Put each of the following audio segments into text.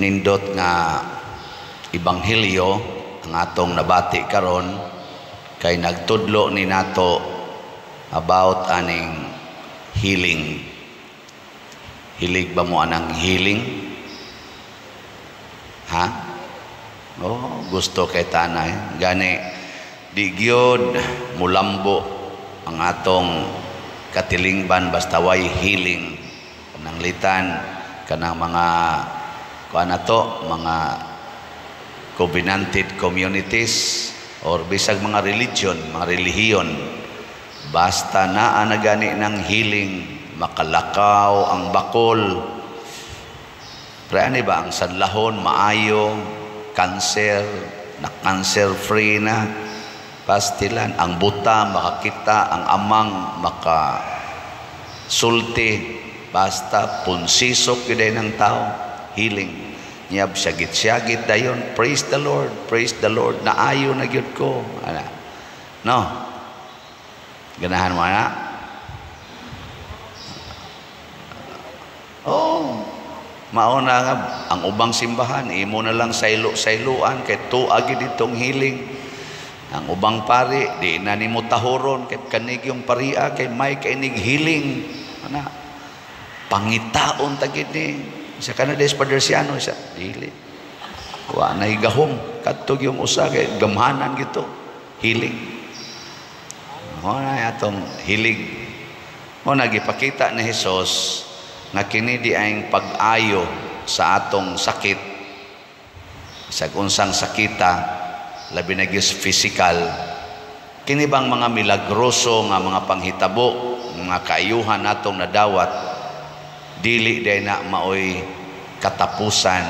Nindot nga ebanghelyo ang atong nabati karon kay nagtudlo ni nato about aning healing. Hilig ba mo anang healing? Ha? Oh, gusto kay tanay. Gani di gyud mulambo ang atong katilingban basta way healing. Kanang litan kanang mga kuan na to, mga covenanted communities or bisag mga religion, mga relihiyon, basta naa na gani ng healing, makalakaw ang bakol. Pero ani ba ang sanlahon maayo, cancer, na cancer free na, pastilan, ang buta makakita, ang amang maka sulti, basta punsisok gyud ng tao, healing. Nyab syagit-syagit dayon, "Praise the Lord, praise the Lord, naayo na gyud ko." Ana. No. Ganahan mo na? Oh, mauna nga ang ubang simbahan imo na lang saylo-sayloan kay tuag gyud ditong healing. Ang ubang pari di na nimo tahuron kay kanig yung paria kay may kainig healing. Ana. Pangitaon ta gid ni. Sa kana des Padersiano sa dili. Wa na gahom kadto yung usa kay gamhanan gito healing. Mo na atong hilig. Mo na gipakita ni Hesus nga kini di ang pag-ayo sa atong sakit, sa unsang sakita, labi na gyud physical. Kini bang mga milagroso nga mga panghitabo, mga kaayuhan natong nadawat, dili day na maoy katapusan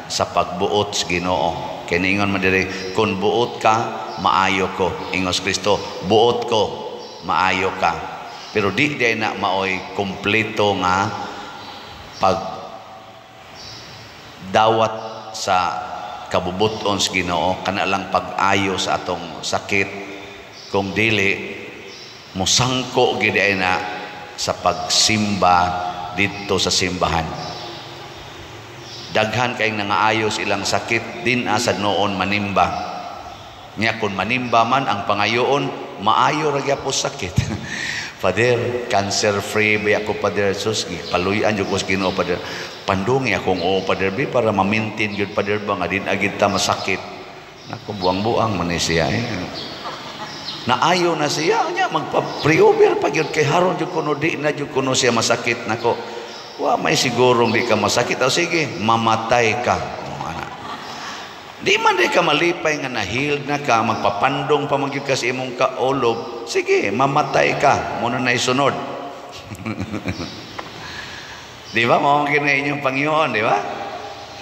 sa pagbuot sa Ginoo. Kay niingon man diri, "Kung buot ka, maayo ko." Ingos Kristo, "Buot ko, maayo ka." Pero di day na maoy kompleto nga pag dawat sa kabubuton sa Ginoo, kana lang pag-ayo sa atong sakit. Kung dili, musangko gid ay na sa pagsimba didto sa simbahan. Daghan kay nangaayos ilang sakit din asa noon manimba. Nya kun manimba man ang pangayoon, maayo ra gyapon sakit. "Father, cancer free ba ako, Father? Sus, paluyan jud ko sa Ginoo, Father. Pandungi akong oo, Father, bi para ma-maintain gyud, Father, ba nga din agid ta masakit." Nako, buang-buang man ni siya eh. Naayo na siya nya magpa-pre-over pa gyud kay haron jud kuno di na jud kuno siya masakit. Nako, wa may sigurong di ka masakit. O sige, mamatay ka. O, ana. Di man di ka malipay nga na-healed na ka, magpapandong pa man gyud ka sa imong kaolob. Sige, mamatay ka. Muna na isunod. Di ba? Mao man na inyong Panginoon, di ba?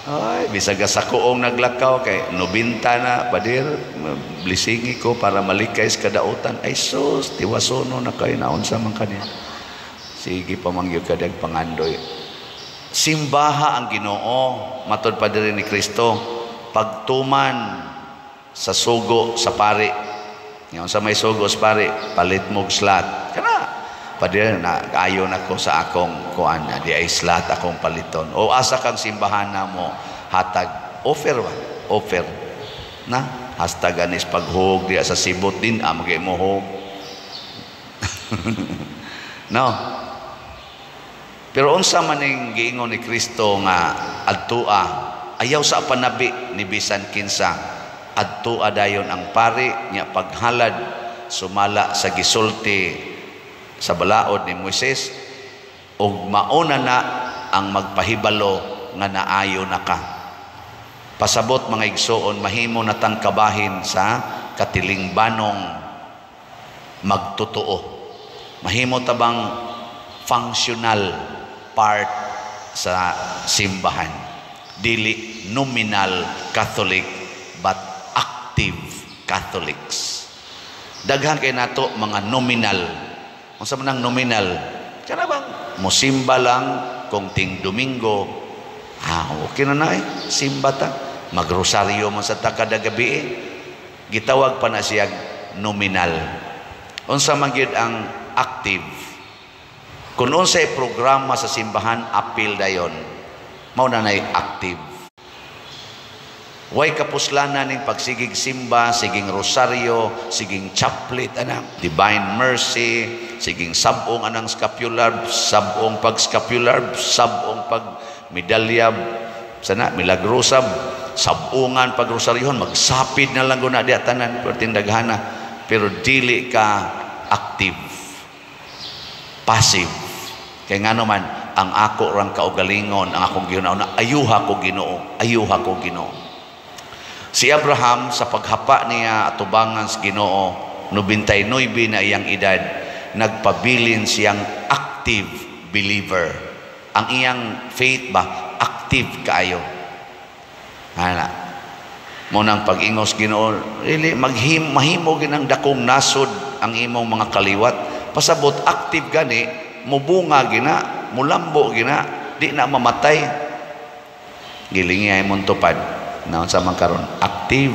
Ay, bisag sa kuong naglakaw kay 90 na, "Pader, blessingi ko para malikay sa kadautan." Ay sus, tiwasono na kayo, naunsa man kaniya. Sige pa man gyud kadag pangandoy. Simbaha ang Ginoo, matod pa diri ni Kristo, pagtuman sa sugo sa pari. Ngayon sa may sugo sa pari, palit mo slot. Kana, "Pader, na ayo na ko sa akong kuan, di ay slot akong paliton." O asa kang simbahan na mo hatag offer ba? Offer. Na hashtag anis paghug diya sa sibot din ah magay mo hug. No. Pero unsa man ning giingon ni Kristo nga adtua, ayaw sa panabi ni bisan kinsa, adtua dayon ang pari nya paghalad sumala sa gisulti sa balaod ni Moises ug mauna na ang magpahibalo nga naayo na ka. Pasabot, mga igsoon, mahimo na tang kabahin sa katilingbanong magtotoo. Mahimo ta bang functional part sa simbahan. Dili nominal Catholic but active Catholics. Daghan kay nato mga nominal. Unsa man ang nominal? Kana bang musimba lang kung ting Domingo. Ah, okay na na eh. Simba ta. Magrosaryo man sa ta kada gabi eh. Gitawag pa na siya nominal. Unsa man gyud ang active? Kung unsay programa sa simbahan, apil dayon. Mao na nay active. Way kapuslanan ning pagsigig simba, siging rosaryo, siging chaplet ana, Divine Mercy, siging sabong anang scapular, sabong pag scapular, sabong pag medalya sana milagrosa, sabungan pag rosaryohon, magsapid na lang guna diha tanan perting daghana, pero dili ka active, passive. Kay ngano man ang ako rang kaugalingon, ang akong gihuna, ayuha ko Ginoo, ayuha ko Ginoo. Si Abraham sa paghapa niya atubangan sa Ginoo, 99 na iyang edad, nagpabilin siyang active believer. Ang iyang faith ba, active kaayo. Ana. Mo nang pag-ingos Ginoo, really maghim mahimo ginang dakong nasod ang imong mga kaliwat. Pasabot active gani, mubunga gina, mulambo gina, di na mamatay. Gilingi ay mong tupad. Naon sa man karon active.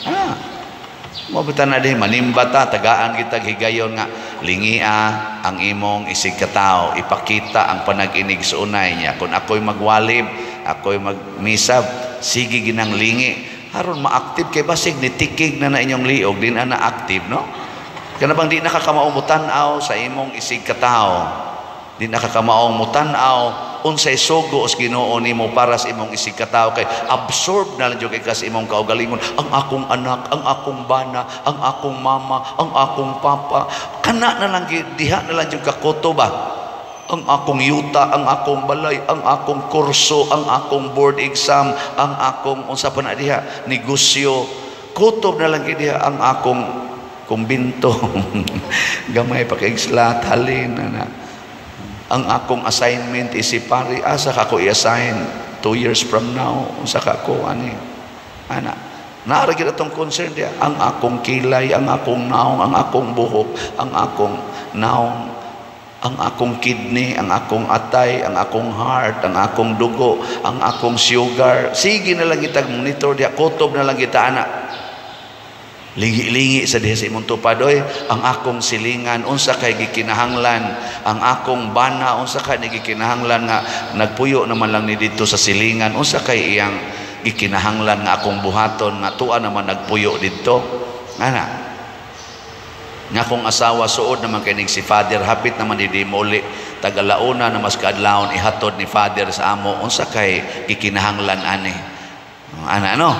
Ah. Mo bitaw na din manimba ta, tagaan kita higayon nga lingia ang imong isig katawo, ipakita ang panag-inig sa unay niya. Kung ako'y magwalib, ako'y magmisab, sige ginang lingi aron ma-active kay basig nitikig na na inyong liog, di na na-active, no? Kana bang di nakakamao mutan-aw sa imong isig katawo, di nakakamaong mutan-aw unsay sugo sa Ginoo nimo para sa imong isig katawo, kay absorb na lang jud kay ka sa imong kaugalingon. Ang akong anak, ang akong bana, ang akong mama, ang akong papa, kana na lang diha na lang jud kakuto ba, ang akong yuta, ang akong balay, ang akong kurso, ang akong board exam, ang akong unsa pa na diha, negosyo, kutob na lang diha ang akong kumbinto. Gamay pa kay slat halin na ang akong assignment isip pari, asa ka ko i-assign 2 years from now, unsa ka ko ani ana, naara gyud atong concern diha, ang akong kilay, ang akong naong, ang akong buhok, ang akong naong, ang akong kidney, ang akong atay, ang akong heart, ang akong dugo, ang akong sugar. Sige na lang kita monitor diha, kutob na lang kita ana. Lingi-lingi sa diha sa imong tupad, oy, ang akong silingan, unsa kay gikinahanglan, ang akong bana, unsa kay gikinahanglan nga nagpuyo naman lang ni didto sa silingan, unsa kay iyang gikinahanglan nga akong buhaton nga tuwa naman nagpuyo didto. Ana. Nga kung asawa suod naman kay si Father, hapit naman di muli tagalauna na mas kaadlawon ihatod ni Father sa amo, unsa kay gikinahanglan ani. Ana no?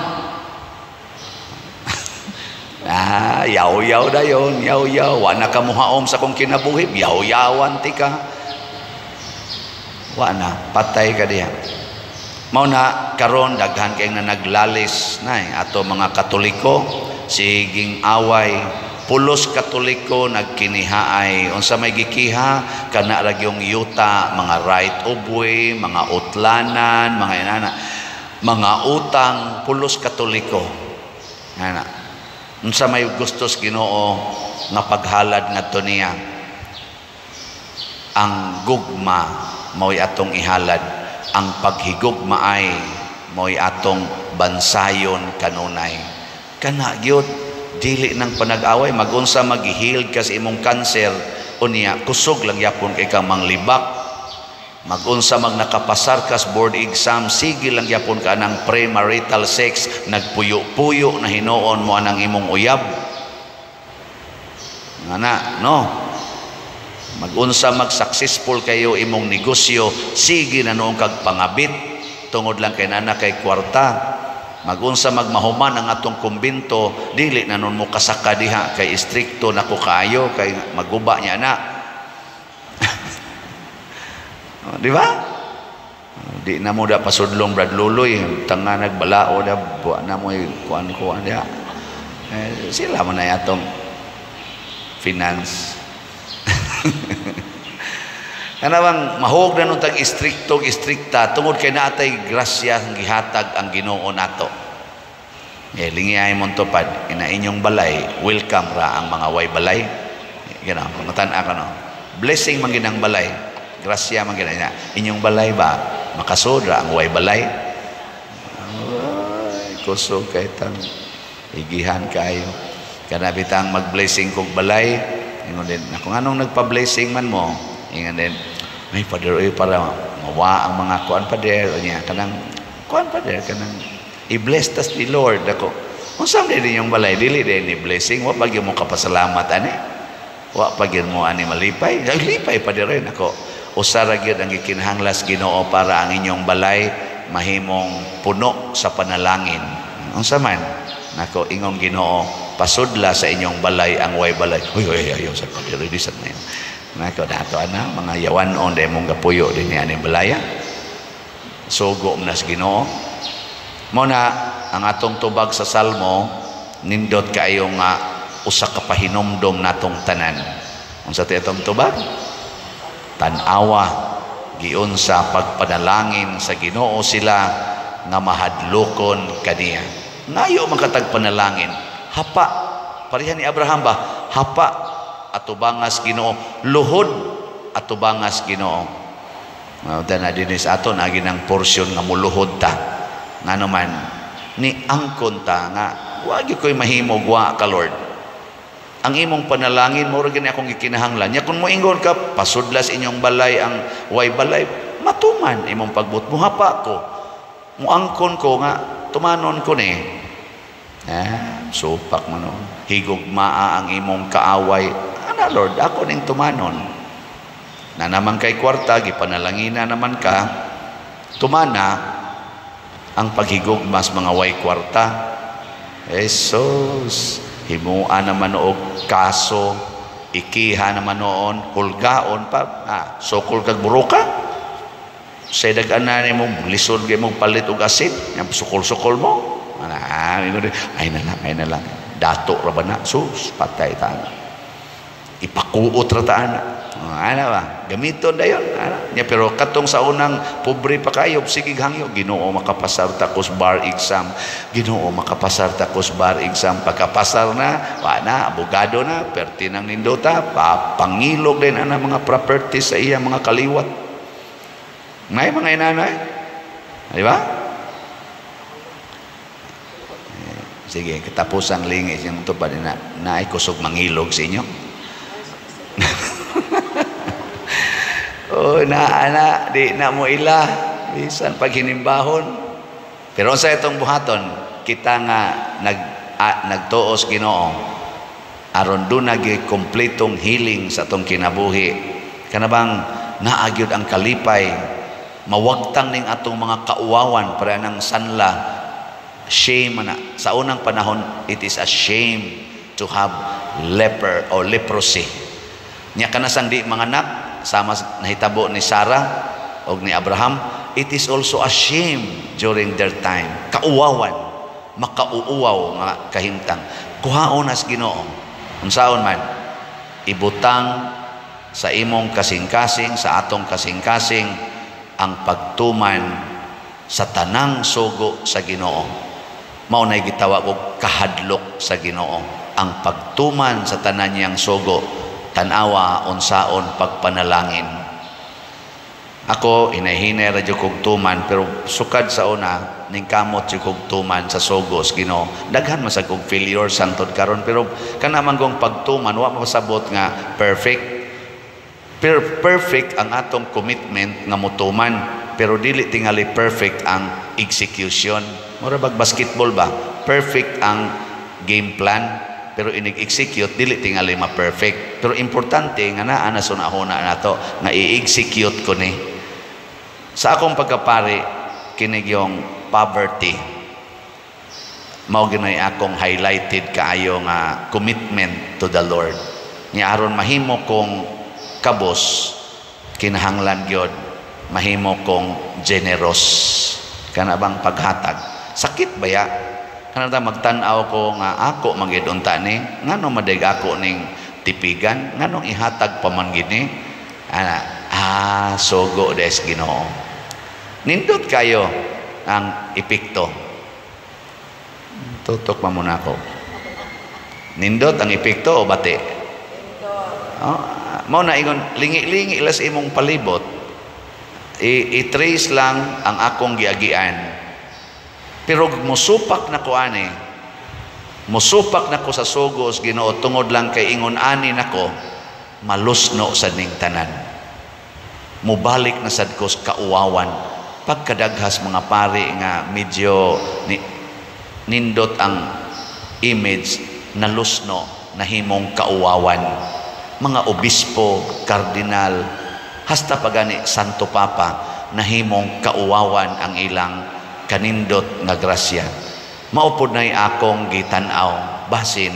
Ah, yaw-yaw dayon, yaw-yaw. Wa na ka muhaom sa kong kinabuhi, yaw-yawan ti ka. Wa na, patay ka diha. Mao na karon daghan kay na naglalis nay ato mga Katoliko, siging away. Pulos Katoliko nagkinihaay, unsa may gikiha kana ra gyung yuta, mga right of way, mga utlanan, mga inana, mga utang, pulos Katoliko. Ana. Unsa may gustos Ginoo nga paghalad ngadto niya? Ang gugma mao'y atong ihalad, ang paghigugma ay mao'y atong bansayon kanunay. Kana gyud dili nang panag-away, magunsa magihil ka sa imong kanser unya kusog lang yapon kay kang manglibak. Magunsa mag nakapasar ka sa board exam, sige lang yapon ka ng premarital sex, nagpuyo-puyo na hinuon mo anang imong uyab. Ngana, no? Magunsa mag successful kayo imong negosyo, sige na noong kag pangabit tungod lang kay nana kay kwarta. Magunsa magmahuman ang atong kumbinto, dili na nun mo kasaka diha kay istrikto na ko kaayo kay maguba niya na. Di ba? Di na mo da pasudlong Brad Luloy, tanga nagbalao da buwa na mo kuan-kuan diha. Eh, sila man na atong finance. Kana bang mahog na nung tag istrikto istrikta tungod kay naatay grasya ang gihatag ang Ginoo nato. Eh lingi ay mong tupad ina inyong balay, welcome ra ang mga way balay. Gano, matan-a ka no. Blessing man ginang balay. Grasya man gina inyong balay ba makasodra ang way balay. Ay, kusog kay tang igihan kayo. Kana bitang mag-blessing kog balay, ingon din, kung anong nagpa-blessing man mo, ingon din, ay Father, ay para Mawa ang mga kuan pa der niya kanang kuan pa der kanang i-bless tas ni Lord ako. Unsa man din yung balay, dili din ni blessing, wa pa gyud mo kapasalamat ani. Wa pa gyud mo ani malipay. Ay, lipay pa rin ako. Usa ra gyud ang gikinahanglas Ginoo para ang inyong balay mahimong puno sa panalangin. Unsa man? Nako, ingong Ginoo, pasudla sa inyong balay ang way balay. Uy, uy, ayaw sa padre di sa na. Nako, dato ana mga yawan-on dai mong gapuyo dinhi ani balaya. Sugo man nas Ginoo. Mao na ang atong tubag sa Salmo, nindot kaayo nga usa ka pahinomdom natong tanan. Unsa ti atong tubag? Tan-awa giunsa pagpanalangin sa Ginoo sila nga mahadlokon kaniya. Ngayo man katag panalangin. Hapa, pareha ni Abraham ba? Hapa atubangas Ginoo, luhod atubangas Ginoo. Mao na dinhi sa aton agi ng porsyon nga muluhod ta. Ngano man ni angkon ta nga wa gyud koy mahimog wa ka, Lord. Ang imong panalangin mao ra gani akong gikinahanglan. Nya kun moingon ka pasudlas inyong balay ang way balay, matuman imong pagbuot. Muhapa ko. Muangkon ko nga tumanon ko ni. Ah, supak man no. Higugmaa ang imong kaaway. Ana Lord, ako ning tumanon. Na naman kay kwarta, gipanalangina naman ka, tumana ang paghigugmas mga way kwarta. Jesus, himuan naman og kaso, ikiha naman noon, hulgaon pa, ah, sukol kag buruka. Sa dag-ana nimo lisod kay mong palit og asin, yang sukol-sukol mo. Ana, ay na lang, ay na lang. Dato ra ba na? Sus, patay ta na. Ipakuot ra ta ana. Ana ba? Gamiton dayon. Ana. Nya pero katong sa unang pobre pa kayo, sige hangyo, Ginoo makapasar ta kos bar exam. Ginoo makapasar ta kos bar exam. Pagkapasar na, wa na, abogado na, perti nang nindota, pangilog din ana mga properties sa iya mga kaliwat. May mga inanay. Di ba? Sige, katapos ang lingis yung tupad na naay kusog mangilog sa inyo. Oh, na ana di na mo ila bisan pag hinimbahon. Pero sa itong buhaton, kita nga nagtuos Ginoo aron duna gyud kompletong healing sa atong kinabuhi. Kana bang naa gyud ang kalipay, mawagtang ning atong mga kauwawan para nang sanla shame na. Sa unang panahon, it is a shame to have leper or leprosy. Nya kanasang di manganak, sama nahitabo ni Sarah og ni Abraham, it is also a shame during their time. Kauwawan, makauuwaw nga kahimtang. Kuhaon as Ginoo. Unsaon man, ibutang sa imong kasing-kasing, sa atong kasing-kasing ang pagtuman sa tanang sugo sa Ginoo. Mao nay gitawag og kahadlok sa Ginoo. Ang pagtuman sa tanan niyang sugo, tan-awa unsaon pagpanalangin. Ako hinay-hinay ra jud kog tuman, pero sukad sa una ning kamot jud kog tuman sa sugo sa Ginoo. Daghan man sad kog failure sangtod karon, pero kana man gong pagtuman wa mapasabot nga perfect. Pero perfect ang atong commitment nga motuman, pero dili tingali perfect ang execution. Mura bag basketball ba? Perfect ang game plan, pero inig-execute dili tingali ma-perfect. Pero importante nga naa na sunahuna nato nga i-execute ko ni. Sa akong pagkapari, kinig yung poverty. Mao ginoy akong highlighted kaayo nga commitment to the Lord. Nya aron mahimo kong kabos, kinahanglan gyud mahimo kong generous. Kana bang paghatag? Sakit ba ya? Kana ta magtan-aw ko nga ako magyud unta ni, ngano madig ako ning tipigan, nganong ihatag pa man gid ni? Ana, sugo des Ginoo. Nindot kayo ang epekto. Tutok pa muna ako. Nindot ang epekto o bati? Oh, mao na ingon lingi-lingi las imong palibot. I-trace lang ang akong giagian. Pero musupak na ko ani. Musupak na ko sa sugos Ginoo tungod lang kay ingon ani nako malusno sa ning tanan. Mubalik na sad ko sa kauwawan. Pagkadaghas mga pari nga medyo nindot ang image, nalusno, nahimong kauwawan. Mga obispo, kardinal, hasta pagani Santo Papa, nahimong kauwawan ang ilang kanindot nga grasya. Maupod na'y akong gitan-aw, basin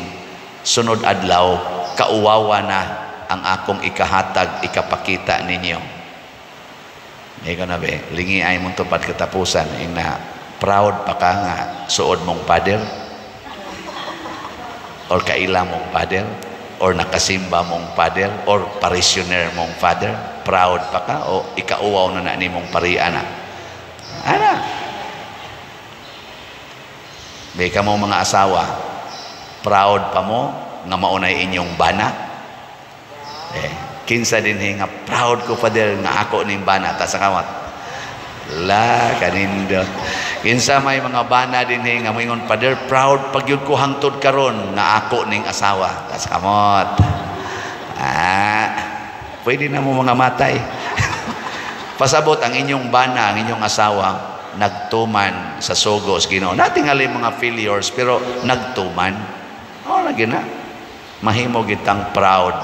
sunod adlaw kauwawa na ang akong ikahatag, ikapakita ninyo. Ikaw na be, lingi ay mong tupad katapusan, ing na proud pa ka nga suod mong father or kaila mong father or nakasimba mong father or parishioner mong father? Proud pa ka o ikauwaw na na nimong parian na ana? Be ka mo mga asawa, proud pa mo nga maunay inyong bana? Eh, kinsa din nga proud ko, father, nga ako ning bana? Ta sa kamot la kanindot. Kinsa may mga bana din nga moingon, "Father, proud pagyud ko hangtod karon nga ako ning asawa"? Ta sa kamot. Ah, pwede na mo mga matay. Pasabot ang inyong bana, ang inyong asawa, nagtuman sa sugo sa Ginoo. Natingali mga failures, pero nagtuman. Oh, lagi na. Mahimo gitang proud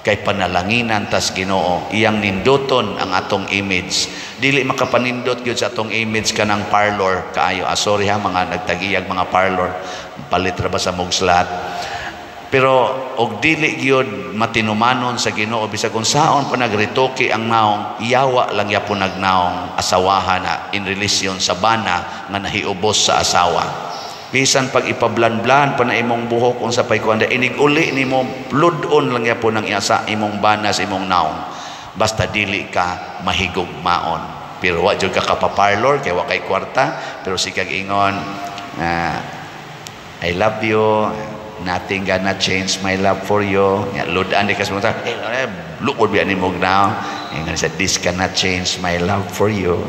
kay panalanginan tas Ginoo, iyang ninduton ang atong image. Dili makapanindot gyud sa atong image kanang parlor kaayo. Ah, sorry ha, mga nagtagiyag mga parlor, palit ra ba sa mugslat. Pero og dili gyud matinumanon sa Ginoo, bisag kung saon pa nagretoke ang naong, yawa lang yapon nagnaong asawahan na in relation sa bana nga nahiubos sa asawa. Bisan pag ipablan-blan pa na imong buhok, unsa pay kuan, inig uli nimo, ludon lang yapon ang iyasa imong bana sa imong naong, basta dili ka mahigugmaon. Pero wa jud ka kapaparlor kay wa kay kwarta, pero sikag ingon, "I love you, nothing gonna change my love for you." Ya, ludan di ka sa mga eh, lukod biya ni mo naong. Ingon sa, "This cannot change my love for you."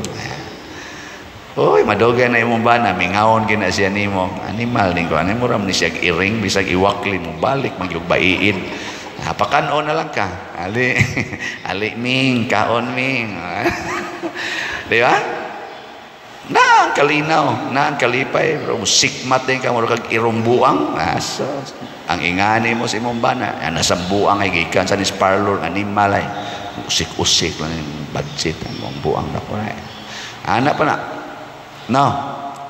Uy, madugay na imong bana, mingawon gina siya nimo. Animal ning ko, ani mo ram ni siya iring, bisag iwakli mo balik magyug baiid. Pakan-on na lang ka. Ali, ali ming, kaon ming. Di ba? Na ang kalinaw, na ang kalipay, pero sikmat din ka, mura kag irong buang. Ah, so, ang ingani mo sa imong bana, yan nasa buang ay gikan sa nis parlor, animal ay. Usik-usik lang yung budget, ang buang na ko ay. Ana pa na. No.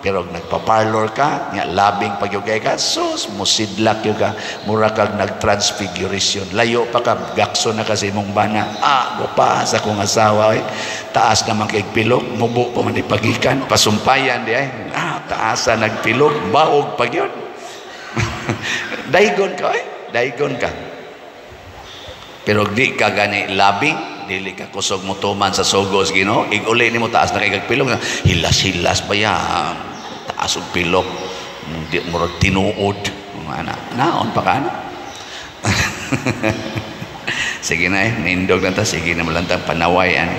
Pero nagpa-parlor ka, nga labing pagyugay ka, sus, musidlak yun ka, mura kag nag-transfiguration. Layo pa ka, gakso na kasi mong bana. Ah, gupa sa kong asawa, ay. Taas naman kay pilok, mubo pa man ipagikan, pasumpayan di ay. Ah, taasa nagpilok, baog pag yun. Daygon ka, ay. Daygon ka. Pero di ka gani labing, dili ka kusog mo tuman sa sugos Ginoo, iguli nimo taas na kay pilok, hilas-hilas ba ya, taas og pilok, di murag tinuod. Ana, naon pa ka ana? Sige na eh, nindog na ta, sige na malantang panaway ani.